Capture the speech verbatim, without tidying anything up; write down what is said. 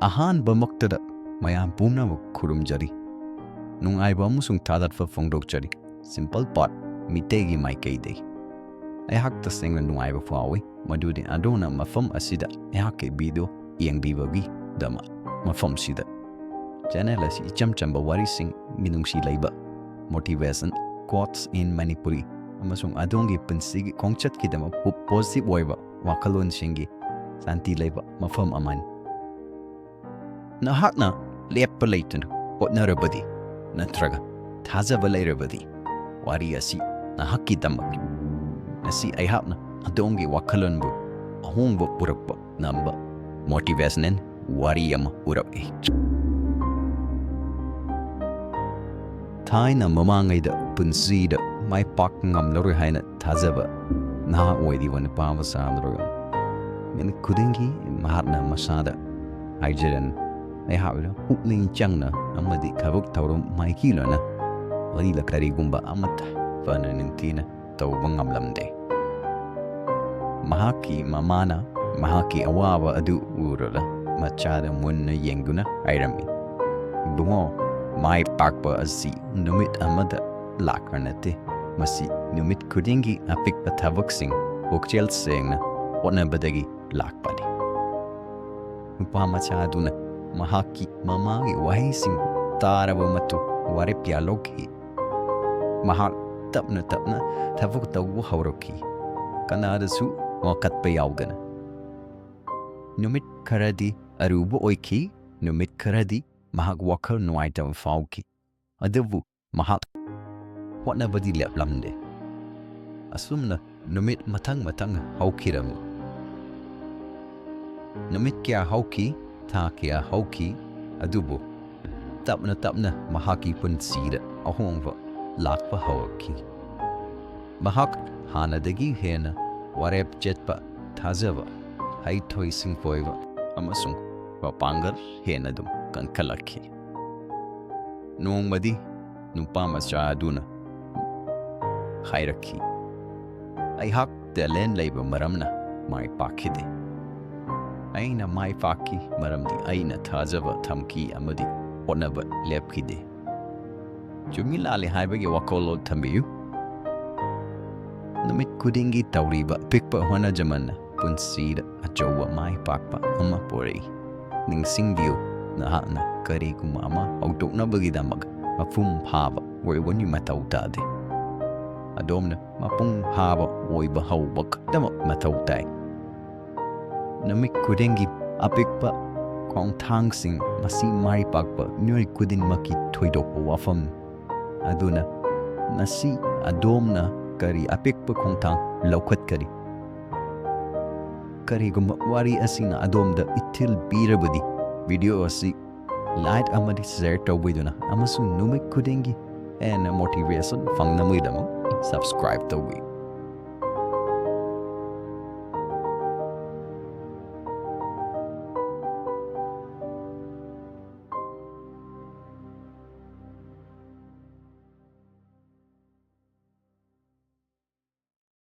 ꯑꯍꯥꯟꯕꯃꯛꯇꯗ ꯃꯌꯥꯝ ꯄꯨꯝꯅꯃꯛ ꯈꯨꯔꯨꯝꯖꯔꯤ꯫ ꯅꯨꯡꯉꯥꯏꯕ ꯑꯃꯁꯨꯡ ꯊꯥꯒꯠꯄ ꯐꯣꯡꯗꯣꯛꯆꯔꯤ꯫ ꯁꯤꯝꯄꯜ ꯄꯥꯠ ꯃꯤꯇꯩꯒꯤ ꯃꯥꯏꯀꯩꯗꯒꯤ꯫ ꯑꯩꯍꯥꯛ ꯇꯁꯦꯡꯅ ꯅꯨꯡꯉꯥꯏꯕ ꯐꯥꯎꯏ, ꯃꯗꯨꯗꯤ ꯑꯗꯣꯝꯅ ꯃꯐꯝ ꯑꯁꯤꯗ ꯑꯩꯍꯥꯛꯀꯤ ꯚꯤꯗꯤꯑꯣ ꯌꯦꯡꯕꯤꯕꯒꯤꯗꯃꯛ꯫ ꯃꯐꯝꯁꯤꯗ ꯆꯦꯅꯦꯜ ꯑꯁꯤ ꯏꯆꯝ ꯆꯝꯕ ꯋꯥꯔꯤꯁꯤꯡ, ꯃꯤꯅꯨꯡꯁꯤ ꯂꯩꯕ motivation quotes in Manipuri ꯑꯃꯁꯨꯡ ꯑꯗꯣꯝꯒꯤ ꯄꯨꯟꯁꯤꯒꯤ ꯈꯣꯡꯆꯠꯀꯤꯗꯃꯛ ꯄꯣ-, positive ꯑꯣꯏꯕ ꯋꯥꯈꯜꯂꯣꯟꯁꯤꯡꯒꯤ ꯁꯥꯟꯇꯤ ꯂꯩꯕ ꯃꯐꯝ ꯑꯃꯅꯤ꯫ ꯅꯍꯥꯛꯅ ꯂꯦꯞꯄ ꯂꯩꯇꯅ ꯍꯣꯠꯅꯔꯕꯗꯤ ꯅꯠꯇ꯭ꯔꯒ ꯊꯥꯖꯕ ꯂꯩꯔꯕꯗꯤ, ꯋꯥꯔꯤ ꯑꯁꯤ ꯅꯍꯥꯛꯀꯤꯗꯃꯛꯅꯤ꯫ ꯉꯁꯤ ꯑꯩꯍꯥꯛꯅ ꯑꯗꯣꯝꯒꯤ ꯋꯥꯈꯜꯂꯣꯟꯕꯨ ꯑꯍꯣꯡꯕ ꯄꯨꯔꯛꯄ ꯉꯝꯕ motivational ꯋꯥꯔꯤ ꯑꯃ ꯄꯨꯔꯛꯏ꯫ ꯊꯥꯏꯅ ꯃꯃꯥꯡꯉꯩꯗ ꯄꯨꯟꯁꯤꯗ ꯃꯥꯏ ꯄꯥꯛꯄ ꯉꯝꯂꯔꯣꯏ ꯍꯥꯏꯅ ꯊꯥꯖꯕ ꯅꯍꯥ ꯑꯣꯏꯔꯤꯕ ꯅꯨꯄꯥ ꯃꯆꯥ ꯑꯗꯨꯒ ꯃꯤꯅꯤꯠ ꯈꯨꯗꯤꯡꯒꯤ ꯃꯍꯥꯛꯅ ꯃꯁꯥꯗ ꯍꯥꯏꯖꯔꯅꯤ, ꯑꯩꯍꯥꯛꯅ ꯄꯨꯛꯅꯤꯡ ꯆꯪꯅ ꯑꯃꯗꯤ ꯊꯕꯛ ꯊꯧꯔꯝ ꯃꯥꯏꯀꯩ ꯂꯣꯏꯅ ꯋꯥꯔꯤꯗ ꯀꯔꯤꯒꯨꯝꯕ ꯑꯃꯠꯇ ꯐꯅ ꯅꯤꯡꯊꯤꯅ ꯇꯧꯕ ꯉꯝꯂꯝꯗꯦ꯫ ꯃꯍꯥꯛꯀꯤ ꯃꯃꯥꯅ ꯃꯍꯥꯛꯀꯤ ꯑꯋꯥꯕ ꯑꯗꯨ ꯎꯔꯒ ꯃꯆꯥꯗ ꯃꯨꯟꯅ ꯌꯦꯡꯗꯨꯅ ꯍꯥꯏꯔꯝꯃꯤ, "ꯏꯕꯨꯡꯉꯣ, ꯃꯥꯏ ꯄꯥꯛꯄ ꯑꯁꯤ ꯅꯨꯃꯤꯠ ꯑꯃꯗ ꯂꯥꯛꯄ ꯅꯠꯇꯦ꯫ ꯃꯁꯤ ꯅꯨꯃꯤꯠ ꯈꯨꯗꯤꯡꯒꯤ ꯑꯄꯤꯛꯄ ꯊꯕꯛꯁꯤꯡ ꯄꯨꯛꯆꯦꯜ ꯁꯦꯡꯅ ꯍꯣꯠꯅꯕꯗꯒꯤ ꯂꯥꯛꯄꯅꯤ꯫" ꯅꯨꯄꯥ ꯃꯆꯥ ꯑꯗꯨꯅ ꯃꯍꯥꯛꯀꯤ ꯃꯃꯥꯒꯤ ꯋꯥꯍꯩꯁꯤꯡ ꯇꯥꯔꯕ ꯃꯇꯨꯡ ꯋꯥꯔꯦꯞ ꯀꯌꯥ ꯂꯧꯈꯤ꯫ ꯃꯍꯥꯛ ꯇꯞꯅ ꯇꯞꯅ ꯊꯕꯛ ꯇꯧꯕ ꯍꯧꯔꯛꯈꯤ꯫ ꯀꯅꯥꯗꯁꯨ ꯋꯥꯀꯠꯄ ꯌꯥꯎꯗꯅ꯫ ꯅꯨꯃꯤꯠ ꯈꯔꯗꯤ ꯑꯔꯨꯕ ꯑꯣꯏꯈꯤ, ꯅꯨꯃꯤꯠ ꯈꯔꯗꯤ ꯃꯍꯥꯛ ꯋꯥꯈꯜ ꯅꯨꯡꯉꯥꯏꯇꯕ ꯐꯥꯎꯈꯤ꯫ ꯑꯗꯨꯕꯨ ꯃꯍꯥꯛ ꯍꯣꯠꯅꯕꯗꯤ ꯂꯦꯞꯂꯝꯗꯦ꯫ ꯑꯁꯨꯝꯅ ꯅꯨꯃꯤꯠ ꯃꯊꯪ ꯃꯊꯪ ꯍꯧꯈꯤꯔꯝꯃꯤ꯫ ꯅꯨꯃꯤꯠ ꯀꯌꯥ ꯍꯧꯈꯤ, ꯊꯥ ꯀꯌꯥ ꯍꯧꯈꯤ, ꯑꯗꯨꯕꯨ ꯇꯞꯅ ꯇꯞꯅ ꯃꯍꯥꯛꯀꯤ ꯄꯨꯟꯁꯤꯗ ꯑꯍꯣꯡꯕ ꯂꯥꯛꯄ ꯍꯧꯔꯛꯈꯤ꯫ ꯃꯍꯥꯛ ꯍꯥꯟꯅꯗꯒꯤ ꯍꯦꯟꯅ ꯋꯥꯔꯦꯞ ꯆꯠꯄ, ꯊꯥꯖꯕ, ꯍꯩꯊꯣꯏ ꯁꯤꯡꯊꯣꯏꯕ ꯑꯃꯁꯨꯡ ꯃꯄꯥꯡꯒꯜ ꯍꯦꯟꯅ ꯑꯗꯨꯝ ꯀꯟꯈꯠꯂꯛꯈꯤ꯫ ꯅꯣꯡꯃꯗꯤ ꯅꯨꯄꯥ ꯃꯆꯥ ꯑꯗꯨꯅ ꯍꯥꯏꯔꯛꯈꯤ, "ꯑꯩꯍꯥꯛ ꯇꯦꯂꯦꯟ ꯂꯩꯕ ꯃꯔꯝꯅ ꯃꯥꯏ ꯄꯥꯛꯈꯤꯗꯦ꯫ ꯑꯩꯅ ꯃꯥꯏ ꯄꯥꯛꯈꯤ ꯃꯔꯝꯗꯤ ꯑꯩꯅ ꯊꯥꯖꯕ ꯊꯝꯈꯤ ꯑꯃꯗꯤ ꯍꯣꯠꯅꯕ ꯂꯦꯞꯈꯤꯗꯦ꯫ ꯆꯨꯝꯃꯤ ꯂꯥꯜꯂꯤ ꯍꯥꯏꯕꯒꯤ ꯋꯥꯈꯜꯂꯣꯟ ꯊꯝꯕꯤꯌꯨ꯫ ꯅꯨꯃꯤꯠ ꯈꯨꯗꯤꯡꯒꯤ ꯇꯧꯔꯤꯕ ꯑꯄꯤꯛꯄ ꯍꯣꯠꯅꯖꯃꯟꯅ ꯄꯨꯟꯁꯤꯗ ꯑꯆꯧꯕ ꯃꯥꯏ ꯄꯥꯛꯄ ꯑꯃ ꯄꯨꯔꯛꯏ꯫ ꯅꯤꯡꯁꯤꯡꯕꯤꯌꯨ, ꯅꯍꯥꯛꯅ ꯀꯔꯤꯒꯨꯝꯕ ꯑꯃ ꯍꯧꯗꯣꯛꯅꯕꯒꯤꯗꯃꯛ ꯃꯄꯨꯡ ꯐꯥꯕ ꯑꯣꯏꯕꯒꯤ ꯃꯊꯧ ꯇꯥꯗꯦ꯫ ꯑꯗꯣꯝꯅ ꯃꯄꯨꯡ ꯐꯥꯕ ꯑꯣꯏꯕ ꯍꯧꯕ ꯈꯛꯇꯃꯛ ꯃꯊꯧ ꯇꯥꯏ꯫ ꯅꯨꯃꯤꯠ ꯈꯨꯗꯤꯡꯒꯤ ꯑꯄꯤꯛꯄ ꯈꯣꯡꯊꯥꯡꯁꯤꯡ, ꯃꯁꯤ ꯃꯥꯏ ꯄꯥꯛꯄ ꯃꯤꯑꯣꯏ ꯈꯨꯗꯤꯡꯃꯛꯀꯤ ꯊꯣꯏꯗꯣꯛꯄ ꯋꯥꯐꯝꯅꯤ꯫ ꯑꯗꯨꯅ ꯉꯁꯤ ꯑꯗꯣꯝꯅ ꯀꯔꯤ ꯑꯄꯤꯛꯄ ꯈꯣꯡꯊꯥꯡ ꯂꯧꯈꯠꯀꯅꯤ? ꯀꯔꯤꯒꯨꯝꯕ ꯋꯥꯔꯤ ꯑꯁꯤꯅ ꯑꯗꯣꯝꯗ ꯏꯊꯤꯜ ꯄꯤꯔꯕꯗꯤ, ꯚꯤꯗꯤꯑꯣ ꯑꯁꯤ ꯂꯥꯏꯛ ꯑꯃꯗꯤ ꯁꯦꯌꯔ ꯇꯧꯕꯤꯗꯨꯅ ꯑꯃꯁꯨꯡ ꯅꯨꯃꯤꯠ ꯈꯨꯗꯤꯡꯒꯤ ꯍꯦꯟꯅ ꯃꯣꯇꯤꯚꯦꯁꯟ ꯐꯪꯅꯕꯒꯤꯗꯃꯛ ꯁꯕꯁꯀ꯭ꯔꯥꯏꯕ ꯇꯧꯕꯤꯌꯨ꯫